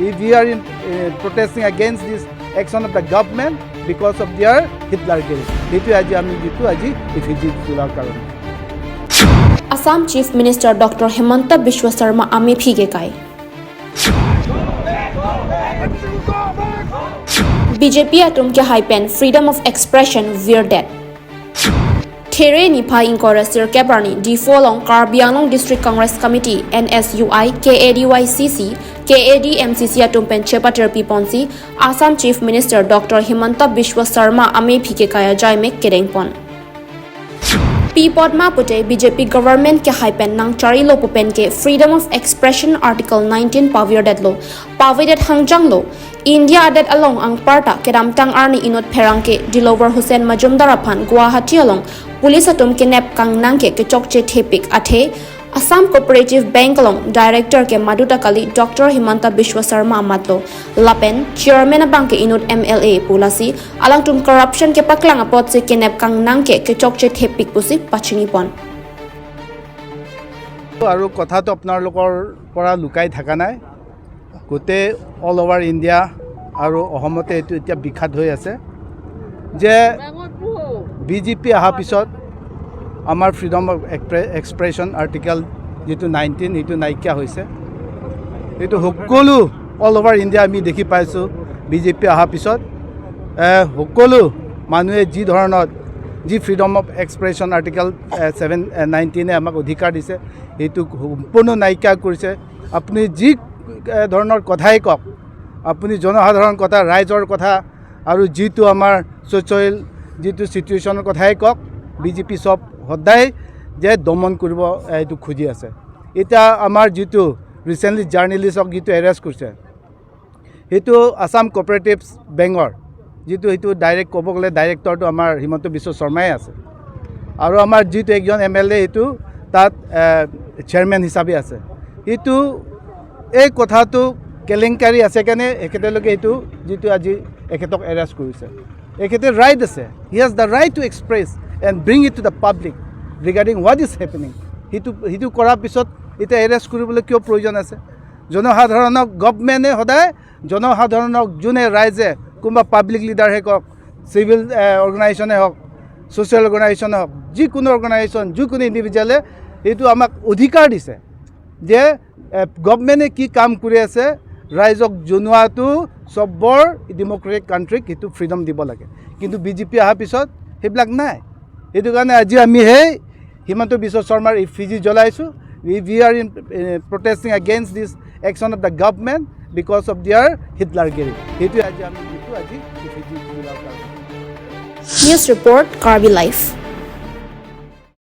We are in protesting against this action of the government because of their হিটলাৰগিৰি। সেইটোৱে আজি আমি যিটো আজি ইফিজি তোলাৰ কাৰণে। Assam Chief Minister Dr. Himanta Biswa Sarma ami phige kai. BJP atum ke haipen freedom of expression vir det. There Nipha Inkora Sir Kebarni D4 long Karbi Anglong District Congress Committee, NSUI, KADYCC, KAD MCC atum pen Chepater Piponsi Assam Chief Minister Dr. Himanta Biswa Sarma ame phike kaya jaime kedengpon. P Padma Pute BJP government ke haipen nang chari lo pupen ke freedom of expression Article 19 pavir det lo pavir det hangjang lo India adet along ang parta kedam tang arni inot pherang ke Dilower Hussain Majumdar aphan Guwahati along police atum ke nep kang nang ke chokche thepik athe Assam Cooperative Bank along director ke Maduta Kali Dr. Himanta Biswa Sarma amatlo lapen chairman abang ke inut MLA pulasi alang tum corruption ke paklang apot se kenep kang nang ke chokche thepik pusi pachini pon। আৰু কথাটো আপোনালোকৰ পৰা লুকাই থকা নাই। গোটেই all over India আৰু অসমতে এইটো এতিয়া বিখ্যাত হৈ আছে যে বিজেপি অহাৰ পিছত আমাৰ ফ্ৰীডম অফ এক্সপ্ৰেছন আৰ্টিকেল যিটো 19, সেইটো নাইকিয়া হৈছে। এইটো সকলো অল অভাৰ ইণ্ডিয়া আমি দেখি পাইছোঁ। বিজেপি অহাৰ পিছত সকলো মানুহে যি ধৰণত যি freedom of expression article 7 19-এ আমাক অধিকাৰ দিছে, সেইটো সম্পূৰ্ণ নাইকিয়া কৰিছে। আপুনি যি ধৰণৰ কথাই কওক, আপুনি জনসাধাৰণ কথা, ৰাইজৰ কথা আৰু যিটো আমাৰ ছ'চিয়েল যিটো চিটুৱেশ্যনৰ কথাই কওক, বিজেপি চব সদায় যে দমন কৰিব এইটো খুজি আছে। এতিয়া আমাৰ যিটো ৰিচেণ্টলি জাৰ্নেলিষ্টক যিটো এৰেষ্ট কৰিছে, সেইটো আছাম কোঅপাৰেটিভ বেংকৰ যিটো, সেইটো ডাইৰেক্ট ক'ব গ'লে ডাইৰেক্টৰটো আমাৰ হিমন্ত বিশ্ব শৰ্মাই আছে আৰু আমাৰ যিটো একজন এমএলএ, সেইটো তাত চেয়াৰমেন হিচাপে আছে। সেইটো এই কথাটো কেলেংকাৰী আছে কাৰণে এখেতলোকে এইটো যিটো আজি এখেতক এৰেষ্ট কৰিছে। এখেতে ৰাইট আছে, he has the right to express and bring it to the public regarding what is happening. সেইটো কৰাৰ পিছত এতিয়া এৰেষ্ট কৰিবলৈ কিয় প্ৰয়োজন আছে? জনসাধাৰণক গভমেণ্টে সদায় জনসাধাৰণক, যোনে ৰাইজে কোনোবা পাব্লিক লিডাৰহে কওক, চিভিল অৰ্গেনাইজেশ্যনে হওক, ছ'চিয়েল অৰ্গেনাইজেশ্যনে হওক, যিকোনো অৰ্গেনাইজেশ্যন, যিকোনো ইণ্ডিভিজুৱেলে এইটো আমাক অধিকাৰ দিছে যে গভমেণ্টে কি কাম কৰি আছে ৰাইজক জনোৱাটো। চবৰ ডেম'ক্ৰেটিক কাণ্ট্ৰিক সেইটো ফ্ৰীডম দিব লাগে। কিন্তু বিজেপি অহাৰ পিছত সেইবিলাক নাই। সেইটো কাৰণে আজি আমি সেই হিমন্ত বিশ্ব শৰ্মাৰ ইফিজি জ্বলাইছোঁ। We are in protesting against this action of the government because of their হিটলাৰগিৰি। সেইটোৱে আজি আমি যিটো আজি ইফিজি জ্বলোৱাৰ কাৰণে। News Report, Karbi Live.